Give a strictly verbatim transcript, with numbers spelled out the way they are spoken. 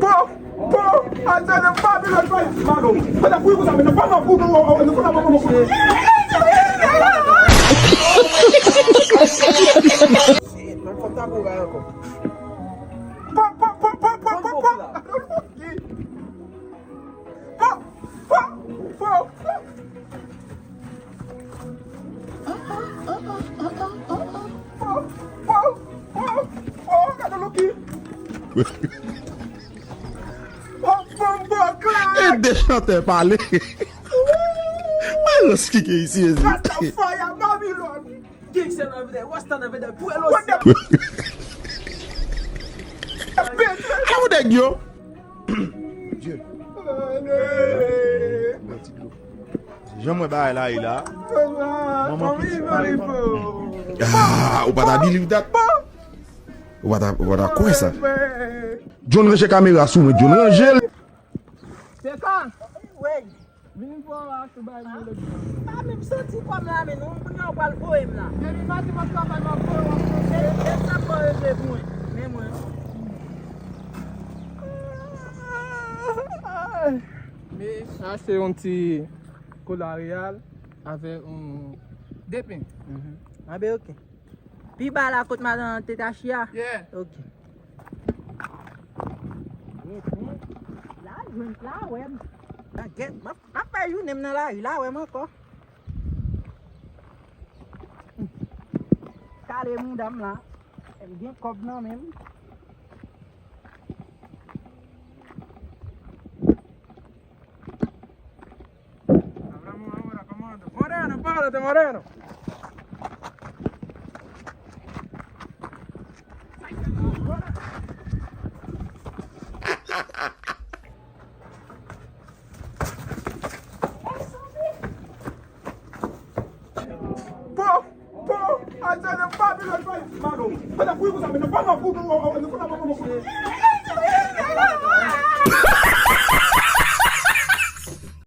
Bon, bon, atande Babilòn fè malo. Fè la fouy konsa, men nou pa nan fou, nou, nou, nou, nou, nou, nou. Shit, man, fòk ta pou bay ankò. Bon, bon, bon, bon, bon, bon, bon. Bon, bon, bon, bon. Gade Lucky. E de chantè pale. Mwen lòs ki gen isi, Jezi. Gade faya Babilòn. Gangsta nan vede, Rasta nan vede, Puelo. How nèg yo? Dye. Jan mwen bagay la ye la. Manman pitit pale. Ah, ou pa ta believe that. Ou pa ta, ou pa ta kwè sa. John ranje kamera sou mwen, John ranje l. Peka. Vini pou w achte bay melodi. Pa menm santi kò m la, men non, kounye a w pral voye m la. Depi maten m ap travay, m ap voye w ap voye. E, e sa k pa regle pou mwen. Men mwen. Men sa se yon ti kola reyal avè yon depen. Mhm. Anben, oke. Pi ba la kot madan an te ta chia? Yeah. Ok. Yes, men. La jwenn, la wè m. Gèt, m ap, m ap fè jounen m nan lari, la wè m ankò. Kale mouda m la. M gen kòb nan men m. Moreno, párate, Moreno. Po, po, atande Babilòn fè malo. Fè la fouy konsa, men nou pa nan fou, nou, nou, nou, nou, nou, nou.